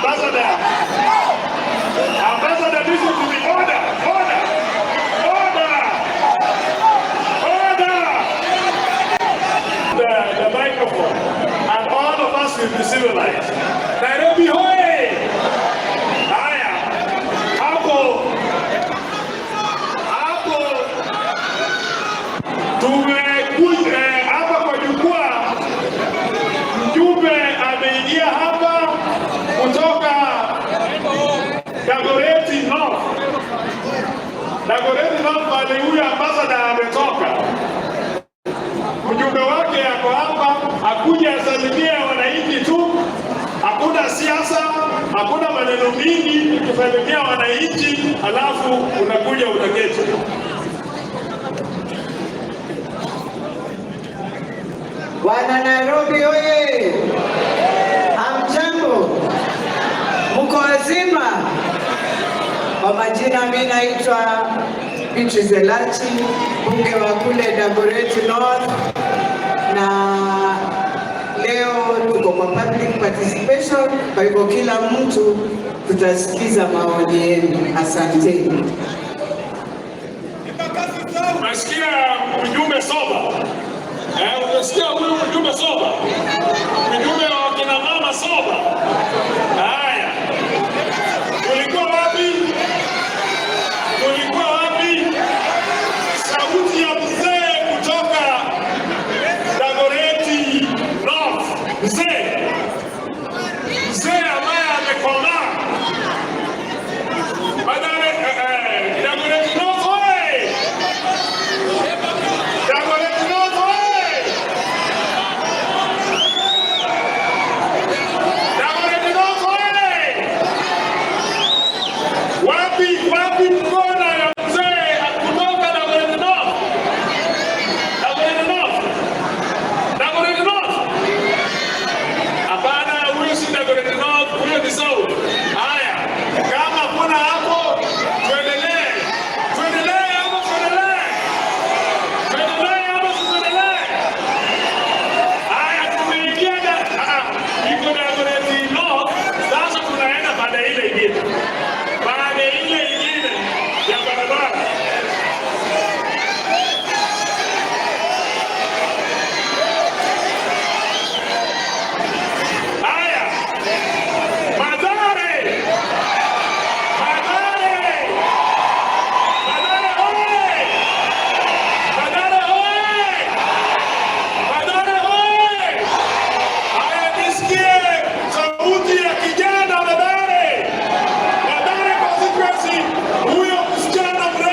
Ambassador. Ambassador, listen to me. Order, order, order, order. The microphone, and all of us will be civilized. Nairobi hoye! Haya, hapo hapo tumekuja hapa kwa jukwaa. Mjumbe ameingia hapa kutoka Dagoretti North. Dagoretti North pale huyu ambassador ametoka. Mjumbe wake ako hapa, akuja asalimie wananchi tu, hakuna siasa, hakuna maneno mingi, kusalimia wananchi, alafu unakuja utaketi. Wana Nairobi oye! Hamjambo, mko wazima? Kwa majina mimi naitwa Beatrice Elachi, mbunge wa kule Dagoretti North, na leo tuko kwa public participation, kwa hivyo kila mtu tutasikiza maoni yenu. Asanteni. Umesikia mjumbe soba? Eh, umesikia huyu mjumbe soba? Mjumbe wa kina mama soba.